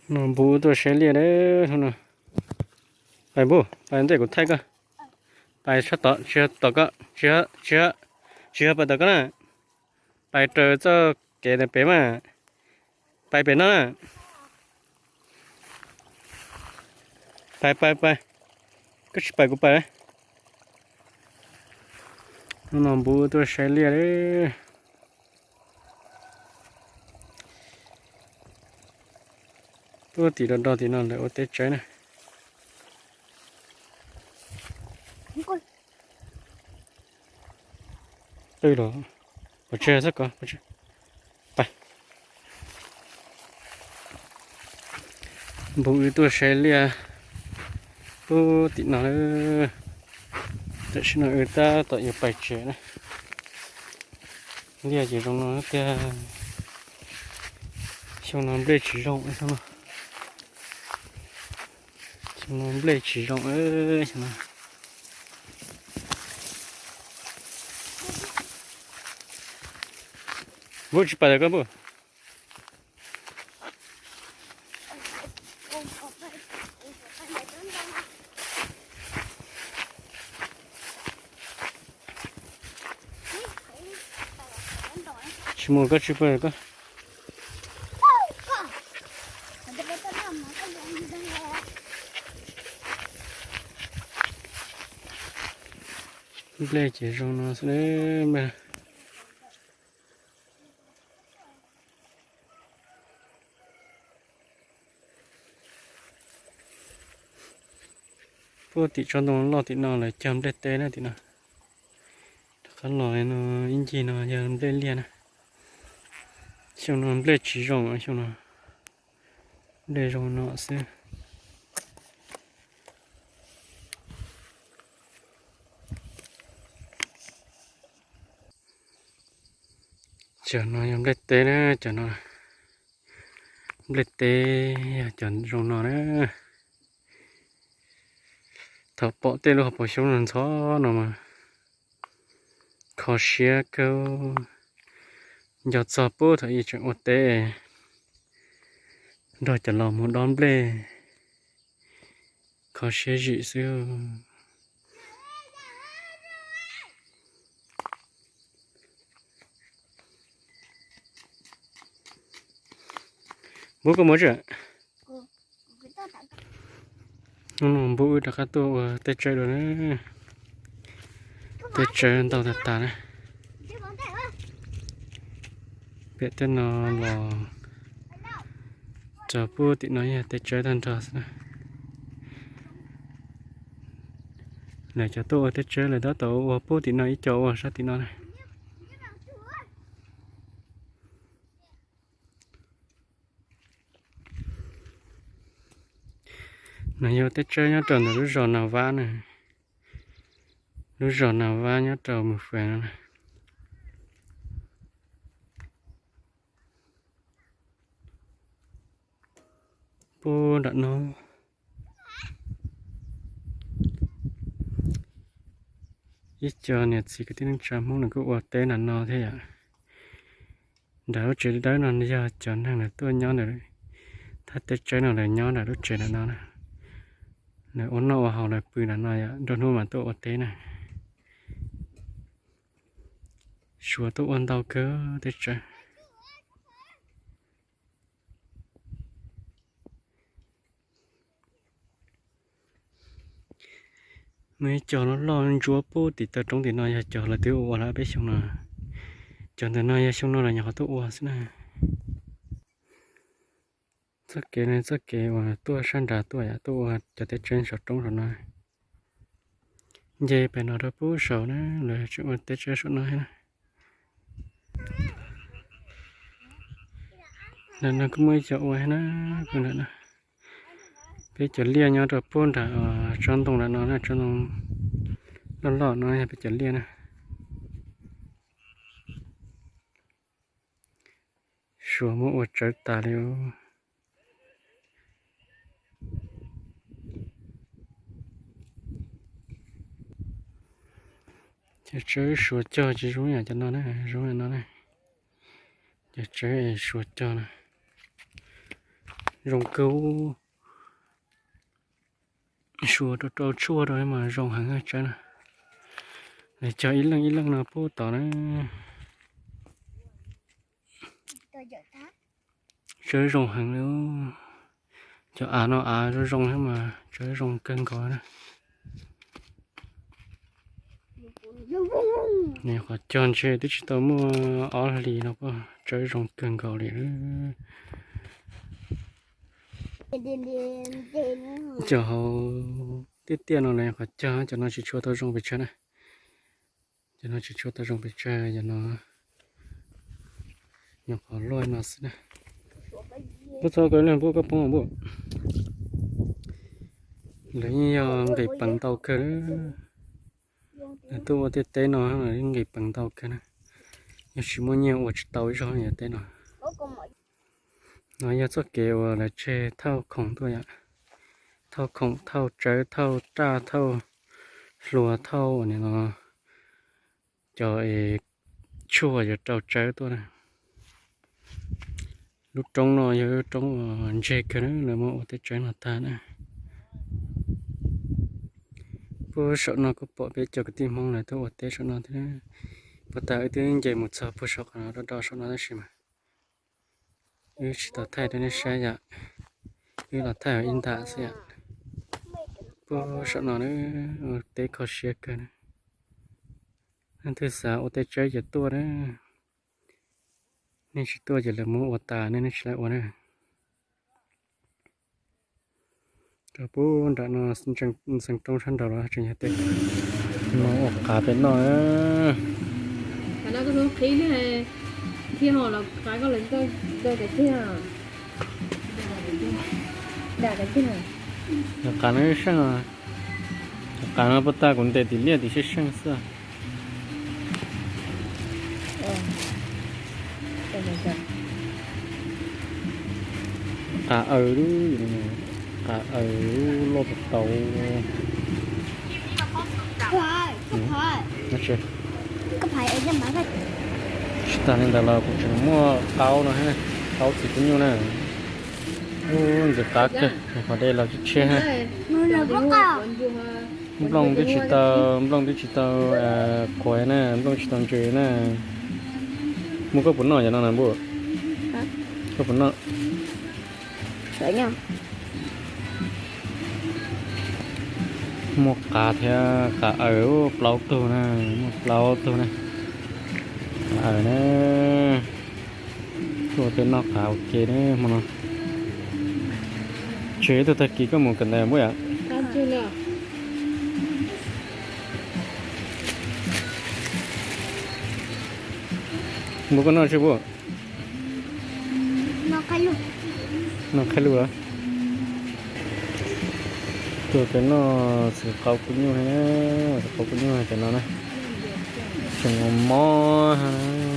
No npus tuaj saib liaj lawm no. Pais npus, pais ntej kuv thaij koj. Pais sab tod, tsis yog tom koj, tsis yog, tsis yog, tsis yog pais tom koj na. Pais raws txoj kev ntawm pem mas. Pais pem no na. Pais, pais, pais. Koj tsis pais kuv pais. Hnub no npus tuaj saib liaj lawm. Puag tim do do tim no lawv ua teb tsawb na. Qw los, pov tseg xwb ko, pov tseg. Pais. Npus wb tuaj saib liaj puag tim no lawm. Tam sim no wb tab tom yuav pais tsev na. Liaj ces zoo no tiag. Xyoo no nplej tsis zoo xyoo no. Xyoo no nplej tsis zoo xyoo no. Npus tsis pais lawm koj npus. Tsis mus koj tsis pais koj. Nplej ces zoo no xwb. Puag tim tsob ntoo loj tim no lawv cog nplej teb na tim no. Rov qab los no ib ncig no yog nplej liaj na. Xyoo no nplej tsis zoo, xyoo no nplej zoo no xwb. Cov no yog nplej teb na, cov no nplej teb yog cov zoo no na. Thaum pom tej lub hauv paus xyoob no ntxhov no mas kho siab kawg. Nco txog puag thaum ub tseem ua teb nrog cov laus mus dob nplej, kho siab zim xwb. Npub koj mus tsi. Hnub no Npub wb rov qab tuaj ua teb tsawb dua na. Teb tsawb ntau tag tag na. Pem tej no los txog puag tim no yog teb tsawb tag nrho xwb na. Lawv cov tuaj ua teb tsawb lawv tab tom ua puag tim no ib co ua sab tim no na. No yog teb tsawb nyob rau ntawm lub zos Nas Vab na. Lub zos Nas Vab nyob rau Mus Fais no na. Puag nram no ib co niam txiv kwv tij neej tsa Hmoob nws kuj ua teb nram no thiab yom. Nram lub tsev dawb no yog cov neeg lawv tuaj nyob ntawm thaj teb tsawb no, lawv nyob nram lub tsev nram no na. Lawv ua noj ua haus lawv pw nram no yom, nruab hnub mas tuaj ua teb na. Suav tuaj ua ntau kawg teb tsawb. Muaj ib co loj loj ntsuab puag tim taw roob tim no yog cov lawv twb ua ua lawm peb xyoo no. Cov ntawm no yog xyoo no los nyuam qhuav tuaj ua xwb na. Txoj kev no txoj kev uas tuaj sab nrad tuaj yom, tuaj ua cov teb tsawb saum roob saum no. Nce pem no rau puag saud na, lawv tseem ua teb tsawb saum no thiab na. Ntawm no kuj muaj ib co ua thiab na, puag nram no. Peb cov liaj nyob rau puag nram tsob ntoo nram no na, tsob ntoo loj loj no yog peb cov liaj na. Suav muab ua tsawv tas li. Cov tsawb Suav cog tsis zoo yam cov no na, zoo yam no na. Cov tsawb Suav cog na. Zoo kawg. Suav rau rau tshuaj rau mas zoo heev tsawb na. Lawv cog ib leej ib leej no pub tod na. Tsawb zoo heev li. Cov av no av zoo zoo thiab mas tsawb zoo kawg nkaus na. Nws qhov cog ntshe twb tsis tau muaj ob hlis no, tsawb zoo kawg nkaus li. Cov hauv tiaj tiaj no los qhov cog, cov no tsis tshua tau zoo pes tsawg na. Cov no tsis tshua tau zoo pes tsawg, cov no nyuam qhuav luaj no xwb na. Pub txhob koj leeg pub koj poob npua. Lawv yeej yog nqis peev ntau kawg. Lawv tuaj ua tej teb no lawv yeej nqis peev ntau kawg na. Yog tsis muaj nyiaj ua tsis tau ib zaug li teb no. No yog txoj kev uas lawv tseg thauj khoom tuaj yom. Thauj khoom, thauj tsawb, thauj raj, thauj hlua, thauj ua no, cov tshuaj yuav rau tsawb tuaj na. Lub roob no yog lub roob uas ntseg kawg na, lawv muab ua teb tsawb no tag na. Puag saum no kuj pom peb cov kwv tij Hmoob lawv tuaj ua teb saum no thiab. Puag ta wb twb nce mus txog puag saum qhov no, do do saum no tab sis mas wb tsis tau thaij rau nej saib yom. Wb los thaij ib ntam xwb yom. Puag saum no na, ua teb kho siab kawg na. Leej twg xav ua teb tsawb ces tuaj na. Nej tsis tuaj ces lawv muab ua tas ne, nej tsis lai ua na. Rau puag nram no, ntxeev roob sab nraud los tseem yog teb. Mus ua qav pem no. Qav no seej, qav no puag ta kuv ntes tim liaj tim seej seej xwb. Qav aws, qav aws loj tau. Tsis tas li ntawd los kuv tseem muaj qaub no, qaub txiv kub nyuj na. Ub, ntxim qab kawg, qhov dej los tshiab tshiab. Nplooj twb tsis tau, nplooj twb tsis tau quav na, nplooj tsis tau ntsws na. Muaj koj puas noj cov no na npua? Koj puas noj? Muaj qav thiab, qav aws plaub tug na, muaj plaub tug na. Qav aws na, tuaj peb noj qav ua ke na hmo no. Tseg ib tug tag kis koj mus kawm ntawv npua yom? Npua koj noj tseg npua. Noj qhaij lug. Tuaj peb noj txiv qaub kub nyuj, txiv qaub kub nyuj cov no na. Tseem mos mos.